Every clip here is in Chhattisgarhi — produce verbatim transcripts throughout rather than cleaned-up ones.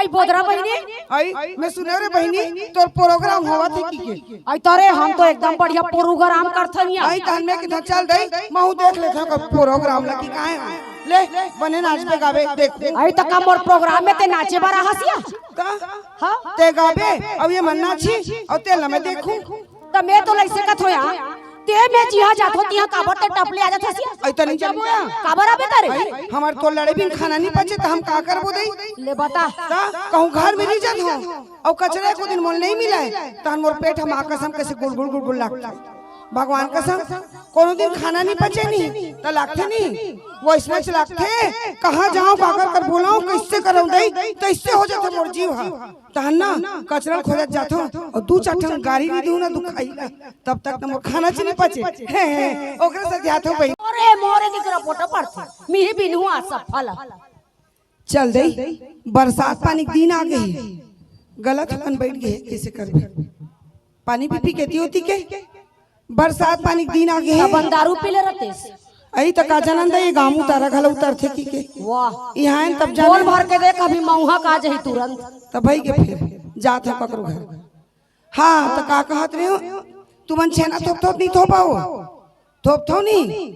बोदरा बहिनी। आई, मैं सुने रे बहिनी, तोर प्रोग्राम होवत हे कि के? आई तरे, हम तो एकदम बढ़िया प्रोग्राम करथन या। आई तहन मैं किधर चल दई, महू देख लेथन का प्रोग्राम ला कि काहे। ले, बने नाचबे गाबे, देख। आई त का मोर प्रोग्राम में ते नाचे बर आहस या? का? हाँ? ते गाबे, अउ ये मन नाची, अउ ते ला मैं देखूं। त मैं तो लइसे कथों या, ते मैं जिहां जाथों, तिहां काबर ते टपले आ जाथस या? अइतनी जम्मो या। काबर आबे तरे? अई, हमर तो लड़े बिन खाना नहीं पचे, त हम का करबो दई? ले बता। त कहूं घर में रहि जाथों, अउ कचरा एको दिन मोल नहीं मिलय, तहन मोर पेट ह मां कसम कइसे गुड़गुड़ गुड़गुड़ लागथे। भगवान कसम, कोनो दिन खाना नहीं पचे नहीं, त लागथे नहीं। वइसनेच लागथे, कहां जांव, काकर कर बोलांव, कइसे करंव दई, तइसे हो जाथे मोर जीव ह। तहन ना कचरा खोजत जाथों अउ दू चार ठन गारी नहीं दूं ना दुखाई ला, तब तक त मोर खाना च नहीं पचे। हे, हे, ओकरे से जाथों बहिनी। अरे मोरे के तेरा पोटा पड़थे, मिही बिनहू आ सब फला। चल दई, बरसात पानी के दिन आ गे हे, गलत अपन बइठ गे हे, कइसे करबे? पानी भी पी के ती होती के? बरसात पानी के दिन आ गे हे। अपन दारू पी ले रहतेस। अई त का जानन दे, ये गामू तारा घलो उतरथे कि के। वाह। इहां तब जाने। बोल भर के देख, अभी मऊहा का जही तुरंत। तब भई के फिर जात हे ककरो घर। हां, त का कहत रहे, तुमन छेना थोपथो नहीं थोपाओ? थोपथो नहीं?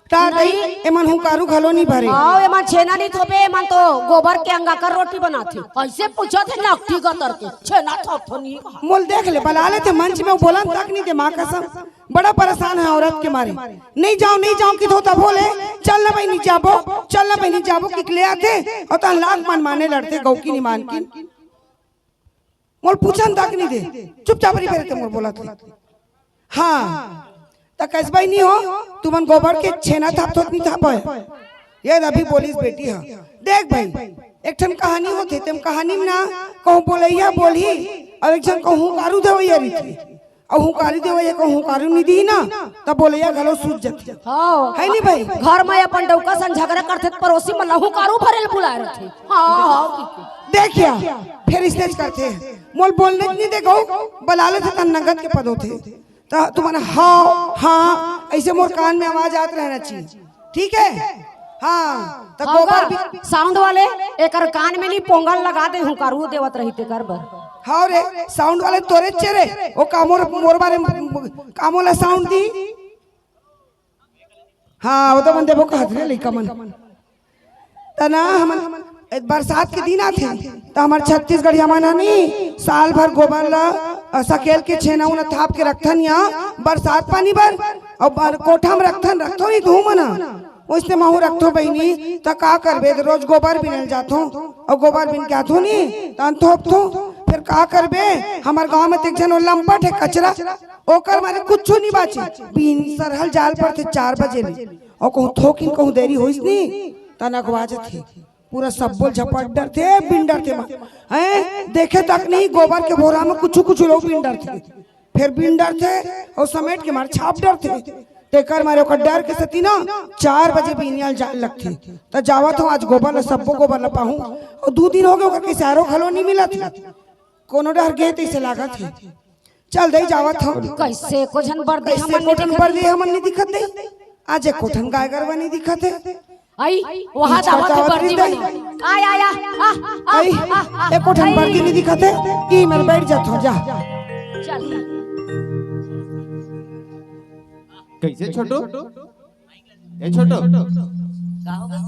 ता दई, एमन हुंकारू घलो नहीं भरे। हां, एमन छेना नहीं थोपे, एमन तो गोबर के अंगाकर रोटी बनाथे। अइसे पूछथे नकटी गतर के, छेना थोपथो नहीं? मोल देख ले, बला लेथे मंच में, बोलन तक नहीं दे, मां कसम। बड़ा परेशान हे औरत के मारे। नहीं जांव, नहीं जांव किथों तभो ले, चल ना बहिनी जाबो, चल ना बहिनी जाबो, किके ले आथे, अउ तहन लाख मन माने लड़थे, गऊ की नहीं मान की। मोल पूछन तक नहीं दे, चुपचाप रही बेरे ते मोर बोलत ले। हां, त कइसे बहिनी हो, तुमन गोबर के छेना थापथो नहीं थापय? ये अभी बोलिस बेटी ह। देख भई, एक ठन कहानी होथे, तेम कहानी में ना कहूं बोलइया बोलही, अउ एक झन कहूं हुंकारू देवइया रहिथे। अउ हुंकारू देवइया कहूं हुंकारू नहीं दिही ना, त बोलइया घलो सूझ जाथे। हां। हे नहीं भई? घर में अपन डउका सन झगरा करथे, त परोसी मन ला हुंकारू भरे ल बुलाय रहिथे। हां, हां, ठीक हे। देखिया, फेर अइसनेच करथे। मोल बोलने नहीं दे गऊ, बला लेथे तहन नंगत के पद होथे। त तुमन हां, हां, अइसे मोर कान में आवाज आत रहना चाहिए। ठीक हे? हां, त हां गोबर गा, भी sound वाले, एकर कान में नहीं पोंगल लगा दे, हुंकारू देवत रही तेकर बर। हां रे, sound वाले तोरे चेरे, ओ का मोर, मोर बारे म-, का मोला sound दी? हां, ओ तो मन देबो कहत रे लइका मन। त ना हमन, ए, बरसात के दिन आथे, त हमर छत्तीसगढ़िया मन ह नी, साल भर गोबर ला, अ, सकेल के छेना उना थाप के रखथन या, बरसात पानी बर, अउ बर-, कोठा में रखथन, रखथो नहीं धूम ना, ओइसने महू रखथों बहिनी, त का करबे, रोज गोबर बिने ल जाथों, अउ गोबर बिन के आथों नी, तहन थोपथों, फेर का करबे, हमर गांव में त एक झन ओ लंपट हे कचरा, ओकर मारे कुछु नहीं बाचे, बिन सरहल जाय ल परथे चार बजे ले, अउ कहूं थोकिन कहूं देरी होइस नी, तहन अगवा जाथे। पूरा सब्बो झपट डरथे, बिन डरथे मा। हैं? देखे तक नहीं, गोबर के बोरा में कुछु कुछु लोग बिन डरथे। फेर बिन डरथे, अउ समेट के मारे छाप डरथे। तेकर मारे ओकर डर के सेती ना, चार बजे बिनिया ल जाय ल लगथे। त जावत हों, आज गोबर ल, सब्बो गोबर ल पाहूं। अउ दू दिन हो गे, ओकर किसारो घलो नहीं मिलत हे। कोनो डहर गे तइसे लागत हे। चल दई, जावत हों। कइसे एको झन बरदी कइसे हमन एको नहीं ठन दिखत बरदी हे? हमन नहीं दिखत दई। आज एको ठन गाय गरवा नहीं दिखत हे। अई, वहां पीछे जावत हे जावत बरदी रही बने। दई। आय, आय, आ, आ, आ, अई, आ, आ, एको ठन अई। बरदी नहीं दिखत हे। ई मेर बइठ जाथों, जा। चल। कइसे छोटू? ए छोटू। का हो गे?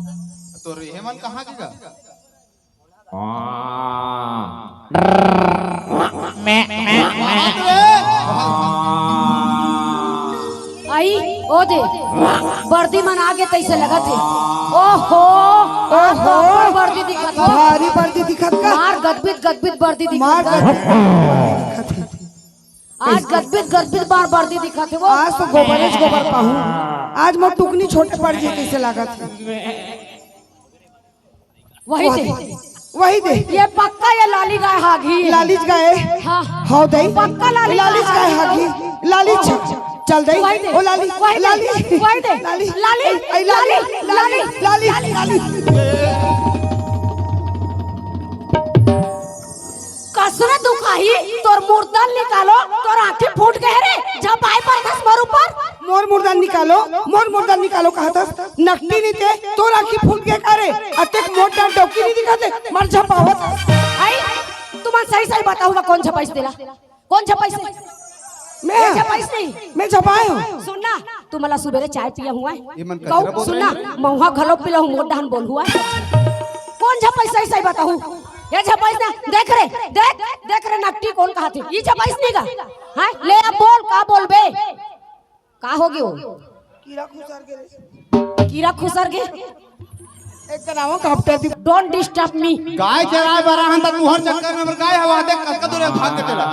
तोर ये मन कहां के गा? अई, ओ दे, बरदी मन आगे तइसे लगत हे। ओहो, ओहो। बरदी दिखत हे। भारी बरदी दिखत का? मार गदबित, गदबित बरदी दिखत हे। आज गदबित, गदबित मार बरदी दिखत हे वो। आज तो गोबरेच गोबर पाहूं। आज मोर टुकनी छोटे पड़ जही तइसे लागत हे। वही दे। वही दे। ये पक्का ये लाली गाय हागही। लालीच गाय। हां। हां दई। पक्का लाली लालीच गाय हागही। लालीच। चल दई। वही दे। ओ लाली, वही दे। लाली। वही दे। लाली। लाली। अई लाली, लाली, लाली, लाली। कसने दुखाही, तोर मुर्दा ल निकालों, तोर आंखी फूट गे रे, झपाई परथस मोर ऊपर। मोर मुर्दा निकालो, मोर मुर्दा निकालो कहत हस, नकटी नहीं ते, तोर आँखी फूट गे का रे? अतेक मोट डांट डौकी नहीं दिखत हे, मर झपावत हस। आई, तुमन सही सही बताहू, मैं कौन झपाइस तेला? कौन झपाइस हे? मैं ये झपाइस नहीं। मैं झपाए हूँ। सुन ना, तुमला सुबेरे चाय पिया हुआ है। ये मन कहूँ, कचरा बोल सुन ना, रहे हैं। महुआ घलो पिला हूँ, मोर डहन बोल हुआ है। कौन झपाइस, सही सही बताहू? ये झपाइस ना, देख रे, देख, देख रे, नकटी कौन कहा थे? ये झपाइस नहीं का? हाँ, ले अब बोल, का बोलबे? का हो गयो? कीड़ा खुसर गे रे। कीड़ा खुसर गे? एक कनावा कापटा दी। Don't disturb me। गाय चराए बर आहन त तुहर चक्कर में हमर गाय हवा देख कतका दूर भाग के चला।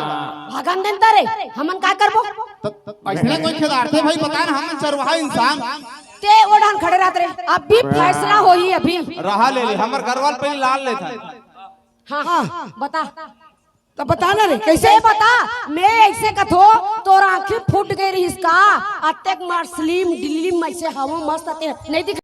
भगन देन तारे, हमन का करबो? त ऐसने कोई खेदारथे भाई, बता ना, हमन चरवाहा इंसान। ते ओ डहन खड़े रहत रे, अभी फैसला होही अभी। रहा ले ले, हमर गरवाल पहले लाल लेता। हाँ, बता। तो बता ना रे, कैसे? से बता, मैं ऐसे कथो, तोर आँखी फूट गई रहिस का? अतेक मार स्लिम डिलिम ऐसे हवा मस्त आते नहीं दिख